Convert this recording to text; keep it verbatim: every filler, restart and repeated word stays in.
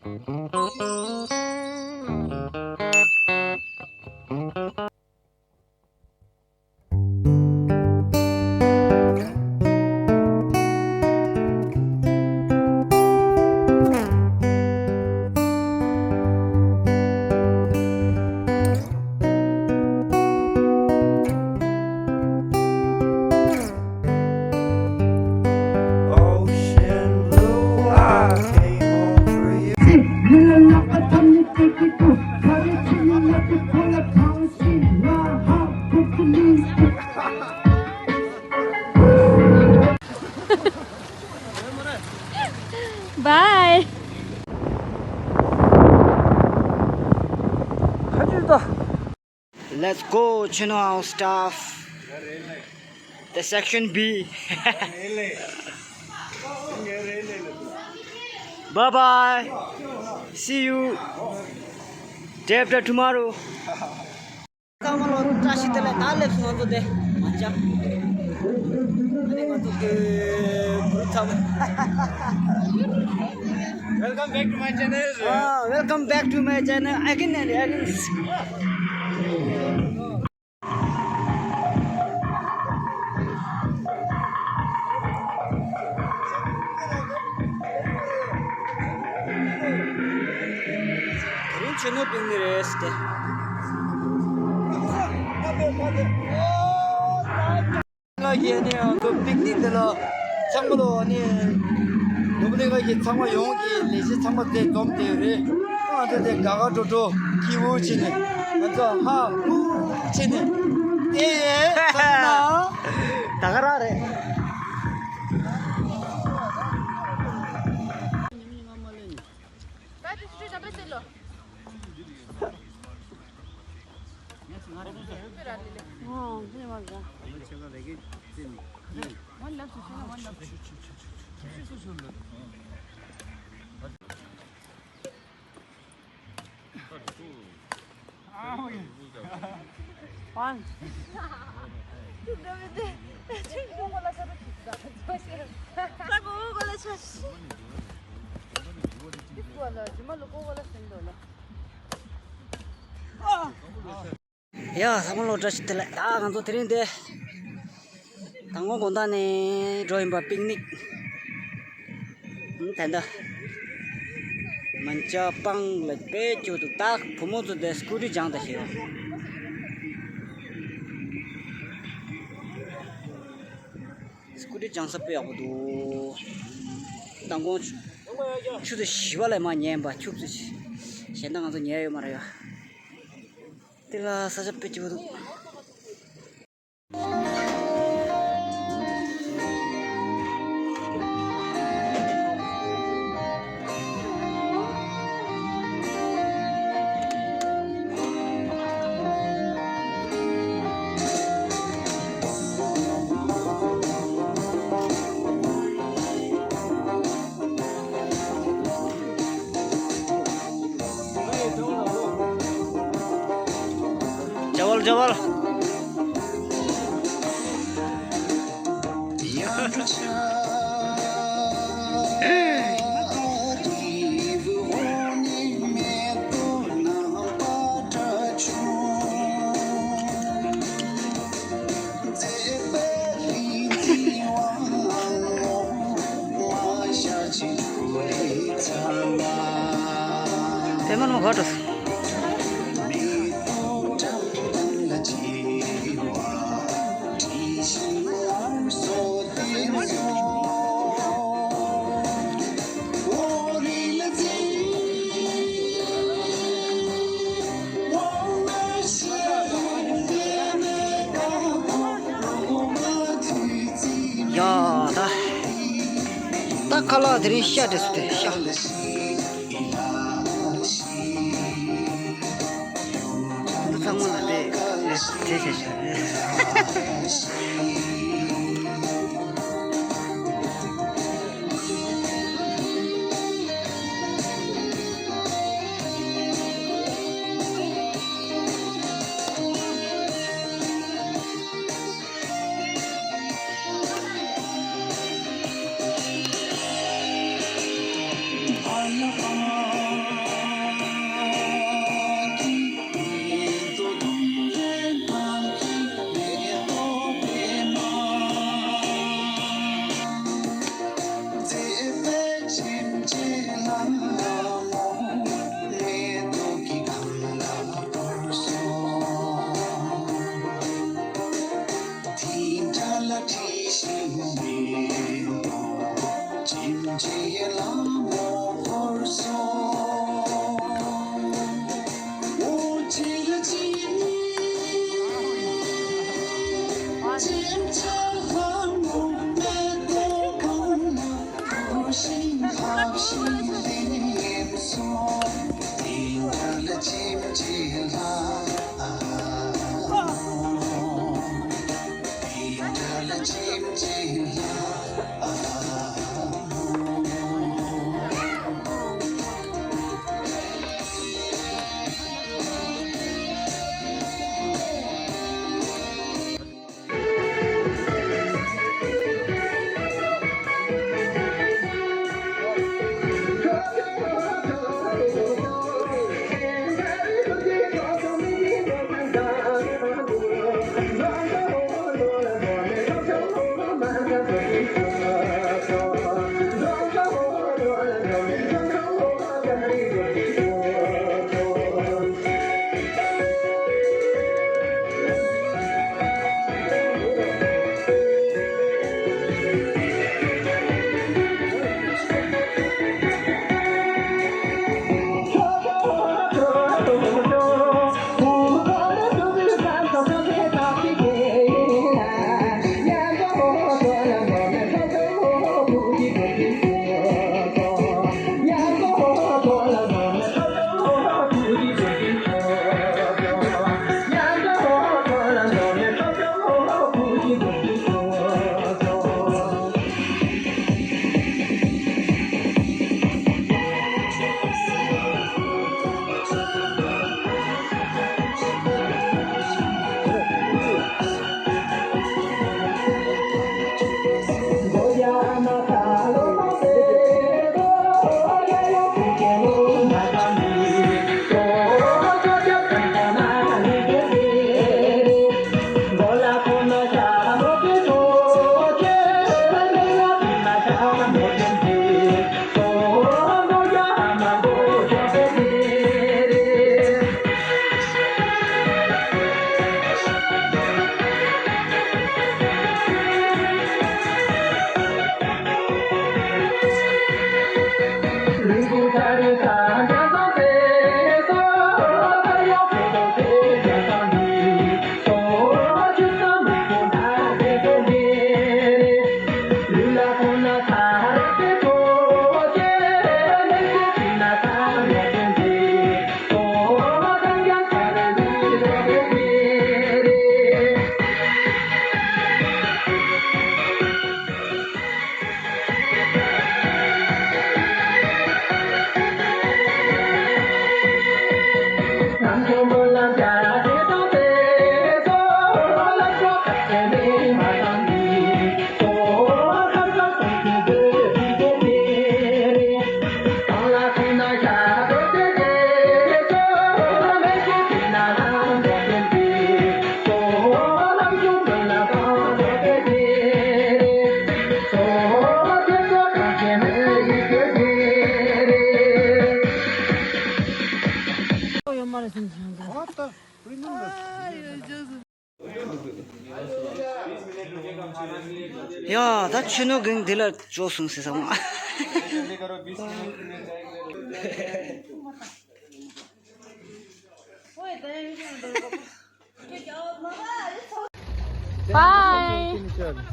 Ocean blue, I came on for you. Bye. Let's go, Chino, our staff. The section B. Bye bye. See you day after tomorrow. ཚང་མ་ལ་བཀྲ་ཤིས་བདེ་ལེགས། ད་སླེབས་སོང་ང་ཚོ་དེ་མ་ཅག་ཨ་ནི་ང་ཚོ་གི་གུ་རུ་ཚང་མ། Welcome back to my channel. Ah, welcome back to my channel again and again. དེ་རིང་ཆེ་ནོ་པིག་ནི་རེད་ཟེར་ཏེ། ལ་ཡེ་ནས་ང་ཚོ་པིག་ནིག་འདི་ལ་ཚང་མ་ལོ་ནི་ནོར་བུ་གླིང་ག་གི་ཚང་མ་ཡོངས་ཀྱི་ལས་བྱེད་ཚང་མ་དེ་འཛོམས་བསྡད་ཡོད་རེད། ང་ཚོ་དེ་དགའ་དགའ་སྤྲོ་སྤྲོ་སྐྱིད་པོ་བྱས་ནས་ང་ཚོ་ཧ་ཧུ་བྱས་ནས་དེ་ཚང་མ་ད་ག་རང་རེད། ཡ། ཚང་མ་ལོ་བཀྲ་ཤིས་བདེ་ལེགས། ད་ང་ཚོ་དེ་རིང་དེ་མདང་དགོང་དགོང་དག་ནས་འགྲོ་ཡིན་པ་པིག་ནིག་ད་ལྟ་མན་ཅ་པང་ལ་དཔེ་སྐྱིད་འདུག་ད་བུ་མོ་ཚོ་དེ་སྐུ་ཊི་སྦྱངས་ད་ཤེས་ཡོང་། སྐུ་ཊི་སྦྱངས་ས་དཔེ་ཡག་པོ་འདུག་མདང་དགོང་ཆུ་ཚོད་བཞི་པ་ལ་མར་ཉལ་ཡིན་པ། ཁྱུག་ཙམ་གཞན་དག་ང་ཚོ་ཉལ་ཡོད་མ་རེད་ཡ། དེ་ལ་ས་ཆ་དཔེ་སྐྱིད་པོ་འདུག चावल चावल। ཡ་ད། ད་ཁ་ལག་དེ་རིང་ཤ་འདྲ་སུ་དེ་ཤ། འདི་ཚང་མ་ལ་དེ་དེ་བྱས་བྱས། ཡ། ད་ཆུ་ནོར་གིན་འདི་ལ་འཇོག་སོང་ཟེར་སོང་། Bye.